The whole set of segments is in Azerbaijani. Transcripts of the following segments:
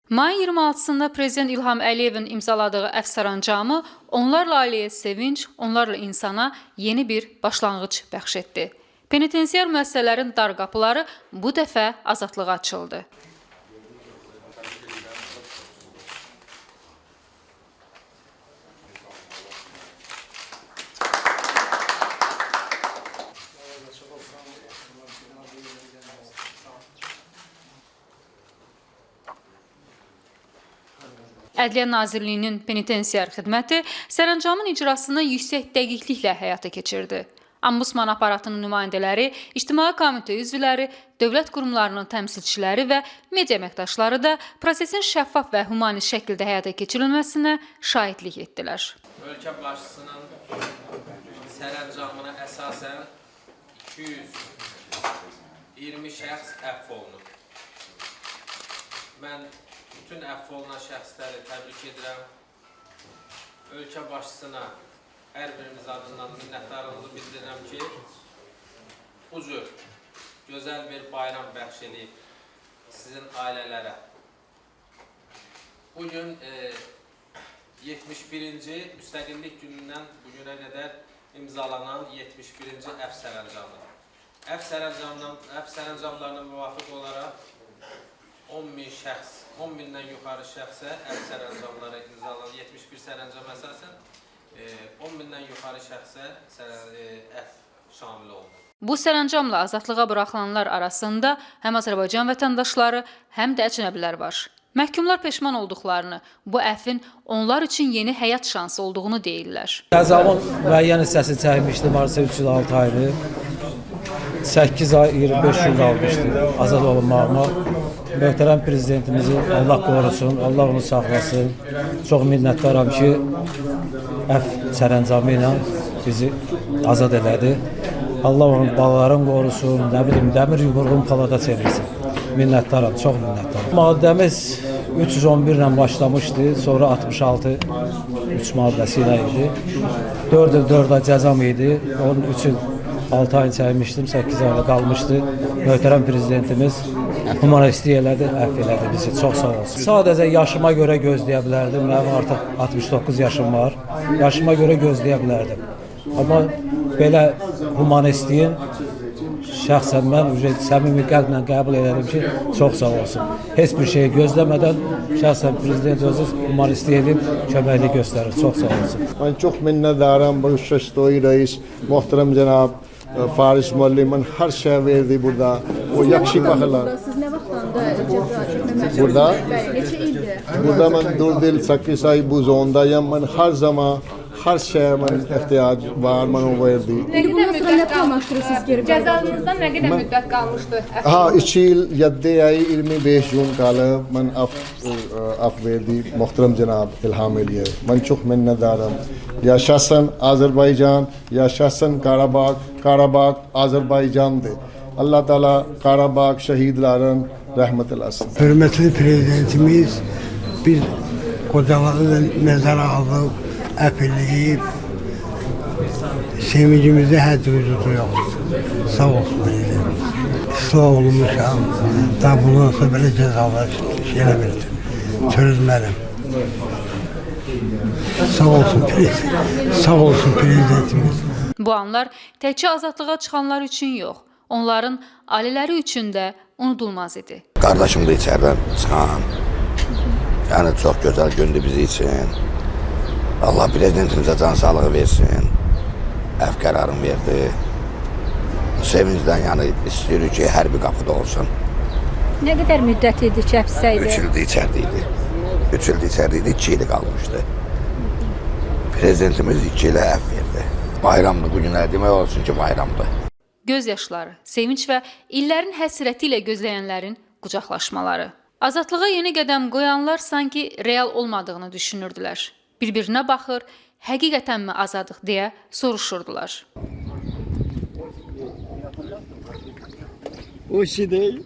Mayın 26-sında Prezident İlham Əliyevin imzaladığı əfv sərəncamı onlarla ailəyə sevinc, onlarla insana yeni bir başlanğıc bəxş etdi. Penitensiar müəssisələrin dar qapıları bu dəfə azadlığa açıldı. Ədliyyə Nazirliyinin penitensiar xidməti sərəncamın icrasını yüksək dəqiqliklə həyata keçirdi. Ombudsman aparatının nümayəndələri, İctimai Komitə üzvləri, dövlət qurumlarının təmsilçiləri və media əməkdaşları da prosesin şəffaf və humanist şəkildə həyata keçirilməsinə şahidlik etdilər. Ölkə başçısının sərəncamına əsasən 220 şəxs əfv olunub. Mən bütün əfv olunan şəxsləri təbrik edirəm. Ölkə başçısına hər birimiz adından minnətdarlığımızı bildirirəm ki, bu cür gözəl bir bayram bəxş edib sizin ailələrə. Bugün 71-ci Müstəqillik günündən bugünə qədər imzalanan 71-ci əfv sərəncamıdır. Əfv sərəncamlarına müvafiq olaraq 10 min şəxs, 10 mindən yuxarı şəxsə əfv sərəncamları imzalanan 71 sərəncam əsasən 10 mindən yuxarı şəxsə əfv şamil olunur. Bu sərəncamla azadlığa buraxılanlar arasında həm Azərbaycan vətəndaşları, həm də əcnəbilər var. Məhkumlar peşman olduqlarını, bu əfvin onlar üçün yeni həyat şansı olduğunu deyirlər. Cəzamın müəyyən hissəsini çəkmişdim, hardasa 3 il 6 ayını. 8 ay 25 gün qalmışdı azad olunmağıma. Möhtərəm prezidentimizi Allah qorusun, Allah onu saxlasın. Çox minnətdaram ki, əfv sərəncamı ilə bizi azad elədi. Allah onun balaların qorusun, nə bilim, dəmir yumruğun palada çevirsin. Minnətdaram, çox minnətdaram. Maddəmiz 311 ilə başlamışdı, sonra 66 3 maddəsi ilə idi. 4 il 4 ay cəzam idi, onun 3 il 6 ayını çəkmişdim, 8 ayda qalmışdı. Möhtərəm prezidentimiz humanistlik elədi, əfv elədi bizi, çox sağ olsun. Sadəcə yaşıma görə gözləyə bilərdim, mənim artıq 69 yaşım var, yaşıma görə gözləyə bilərdim. Amma belə humanistliyin şəxsən mən səmimi qəlblə qəbul elədim ki, çox sağ olsun. Heç bir şeyi gözləmədən şəxsən prezident özü humanistlik edib köməklik göstərir, çox sağ olsun. Mən çox minnətdaram bu Şəstoy rəis, möhtərəm cənab Faris müəllim, mən hər şey verdi burada. O yaxşı baxırlar. Siz nə vaxtdan da cəza çəkmə məşğulsunuz? Burada? Bəli, neçə ildir? Burada mən 4 il 8 ay bu zondayım. Mən hər zaman hər şeyə mən ehtiyac var, mən o verdi. İndi bundan sonra nə planlaşdırırsınız geri qayıdıb? Cəzanızdan nə qədər müddət qalmışdı? Ha, 2 il 7 ay 25 gün qalıb mən əfv verdi möhtərəm cənab İlham Əliyev. Mən çox minnətdaram. Yaşasın Azərbaycan, yaşasın Qarabağ, Qarabağ Azərbaycandır. Allah Teala Qarabağ şəhidlərin rəhmət eləsin. Hörmətli prezidentimiz biz qocaları da nəzərə alıb, əfv eləyib, sevincimizdə hədd hüdudu yoxdur. Sağ olsun prezidentimiz. İslah olunmuşam, daha bundan sonra belə cəzalar şey eləmirdim, çörüzmərəm. Sağ olsun prezident, sağ olsun prezidentimiz. Bu anlar təkcə azadlığa çıxanlar üçün yox, onların ailələri üçün də unudulmaz idi. Qardaşım da içərdən çıxan. Yəni çox gözəl gündür bizi üçün. Allah prezidentimizə can sağlığı versin. Əfv qərarını verdi. Sevincdən yəni istəyirik ki, hər bir qapıda olsun. Nə qədər müddət idi ki, həbsdə idi? 3 ildir içərdə idi. 3 ildir içərdə idi, 2 ili qalmışdı. Prezidentimiz 2 ilə əfv verdi. Bayramdır bu günə, demək olsun ki, bayramdır. Göz yaşları, sevinc və illərin həsrəti ilə gözləyənlərin qucaqlaşmaları. Azadlığa yeni qədəm qoyanlar sanki real olmadığını düşünürdülər. Bir-birinə baxır, həqiqətənmi azadıq deyə soruşurdular. O şey değil.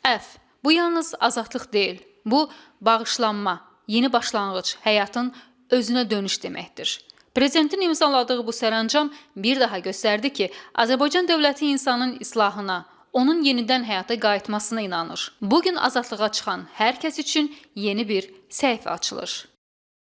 Əfv, bu yalnız azadlıq deyil. Bu bağışlanma, yeni başlanğıc, həyatın özünə dönüş deməkdir. Prezidentin imzaladığı bu sərəncam bir daha göstərdi ki, Azərbaycan dövləti insanın islahına, onun yenidən həyata qayıtmasına inanır. Bu gün azadlığa çıxan hər kəs üçün yeni bir səhifə açılır.